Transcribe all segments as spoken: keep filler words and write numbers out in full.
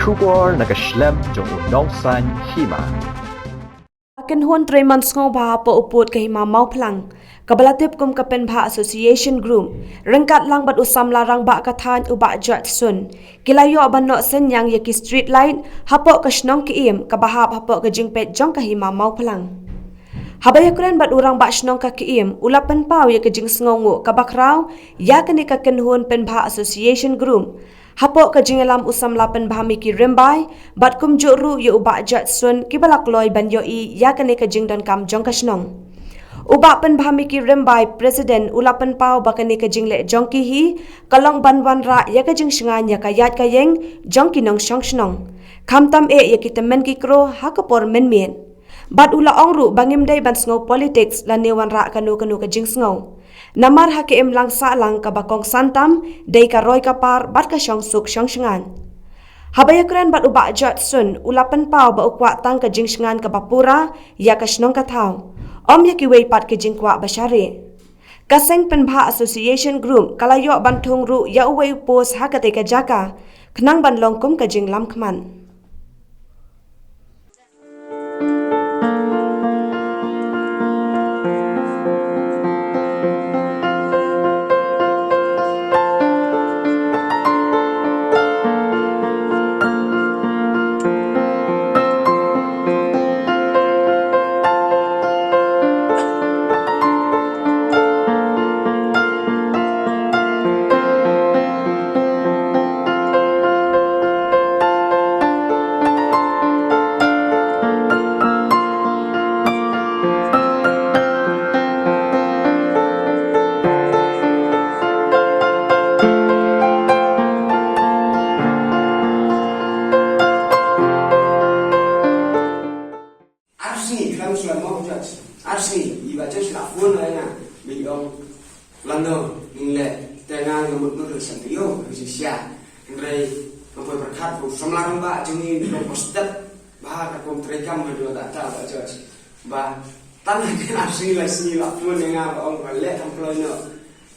Khubor na ka shlem jong u nongsan hima. Kynhun treimon sngewbha hapoh u pud ka hima Mawphlang, kaba la tip kum ka Pynbha Association Group, ryngkat lang bad u samla rangbah ka thaiñ u Bah Jot Sun, ki la ïoh ban noh synñiang ïa ki street light hapoh ka shnong Kyiem kaba hap hapoh ka jingpeit jong ka hima Mawphlang. Haba ïakren bad u rangbah shnong ka Kyiem, u la pynpaw ïa ka jingsngewnguh kaba khraw ïa kane ka kynhun Pynbha Association Group. Hapoh ka jingïalam u samla Pynbha Miki Rymbai bad kumjuh ruh ïa u Bah Jot Sun kiba la kloi ban ïohi ïa kane ka jingdonkam jong ka shnong. U Bah Pynbha Miki Rymbai, President, u la pynpaw ba kane ka jingleh jong ki hi ka long ban wanrah ïa ka jingshngaiñ ïa ka ïaid ka ïeng jong ki nongshong shnong, khamtam eh ïa ki tymmen ki kro ha ka por mynmiet. Bad u la ong ruh ba ngim dei ban sngew politics lane wanrah kano kano ka jingsngew. Namar ha ka imlang sahlang kaba kongsan tam dei ka roi ka par bad ka shongsuk shongshngaiñ. Haba ïakren bad u Bah Jot Sun, u la pynpaw ba u kwah tang ka jingshngaiñ kaba pura ïa ka shnong ka thaw, ym ïa kiwei pat ki jingkwah ba shareh. Ka seng Pynbha Association Group ka la ïoh ban thung ruh ïa uwei u post ha katei ka jaka, khnang ban long kum ka jinglam khmat. Ar sngi, khlem shu mo judge. Ar sngi, i ba judge la phone ïa nga, ba i ong, Lano, ning leh, te nga nga mut mut sa ïoh, ka shisha. Hynrei, nga poi pyrkhat, ko samla rangbah jong ngi, ko step, ba ka kum treikam, ba dua da ta, ba judge. Ba, tang ar sngi la sngi la phone ïa nga, ba ong, ba leh kam kloi noh.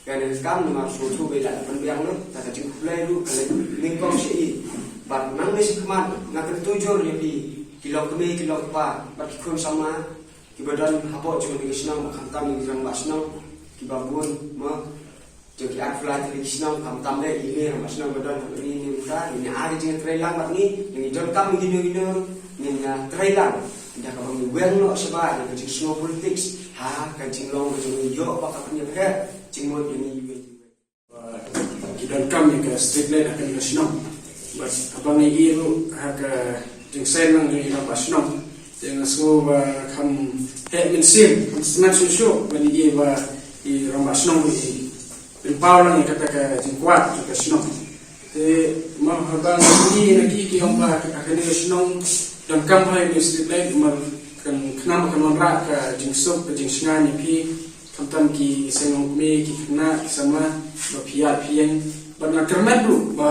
Ka ne kam namar shu shu ba i la pynbiang noh, ta ka jingkhublei ruh, ka leh nyngkong sha i. Bad nangne shakhmat, nga kyntu jur ïa phi, ki long kmie, ki long kpa, bad ki khun samla, kiba don hapoh jong kane ka shnong, bad khamtam ïa ki rangbah shnong, kiba bun, mo, jong ki arphew lai tylli ki shnong, khamtam eh, ine rangbah shnong ba don ha kane mynta, ine ar jingtreilang bad ngi, ngi donkam kino kino, ngin ïa treilang, da kaba ngi weng noh shabar, ïa ka jingsngew politics, ha ka jinglong ka jong ngi ïoh ba ka pynïap ka jingmut ïa ngi iwei iwei. Ki donkam ïa ka street light ha kane ka shnong. Bad haba ngi ïohi ruh ha ka jingseng lang jong i rangbah shnong, te nga sngew ba kham heh mynsiem, kham sngewsih shuh shuh ban ïohi ba i rangbah shnong ruh i pynpaw lang ïa kata ka jingkwah jong ka shnong. Te ma haba ngi ïohi na ki ki ong ba ha kane ka shnong donkam bha ïa ka street light, namar kan khnang ba kan wanrah ka jingsuk ka jingshngaiñ ïa phi. Khamtam ki seng longkmie, ki khynnah, ki samla, ba phi ïaid phi ïeng. Bad nga kyrmen ruh ba,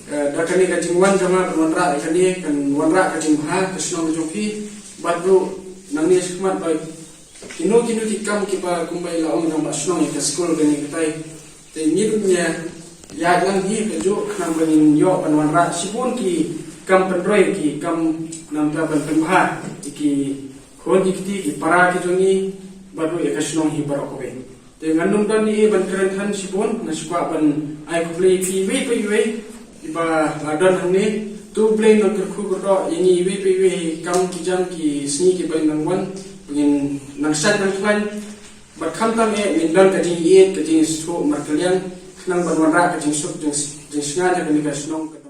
eh, da kane ka jingwan jong nga ban wanrah ïa kane, kan wanrah ka jingbha ka shnong ka jong phi. Bad ruh nangne shakhmat ba kino kino ki kam kiba kumba i la ong rangbah shnong ïa ka skul kane katai. Te ngin ïa ïaid lang hi kajuh khnang ba ngin ïoh ban wanrah shibun ki kam pynroi, ki kam nangta ban pynbha ïa ki khun ki kti, ki para ki jong ngi, bad ruh ïa ka shnong hi baroh kawei. Te ngan ym don ei ei ban kren than shibun, nga shu kwah ban ai khublei ïa phi iwei pa iwei kiba la don hangne. To U Blei un kyrkhu kyrdoh ïa ngi iwei pa iwei, kam ki jam ki sngi kiba nang wan, ba ngin nang shait nang khlaiñ. Bad khamtam eh ngin don ka jingïeit, ka jingsngewthuh markylliang, khnang ban wanrah ka jingsuk jing, jingshngaiñ ha kane ka shnong.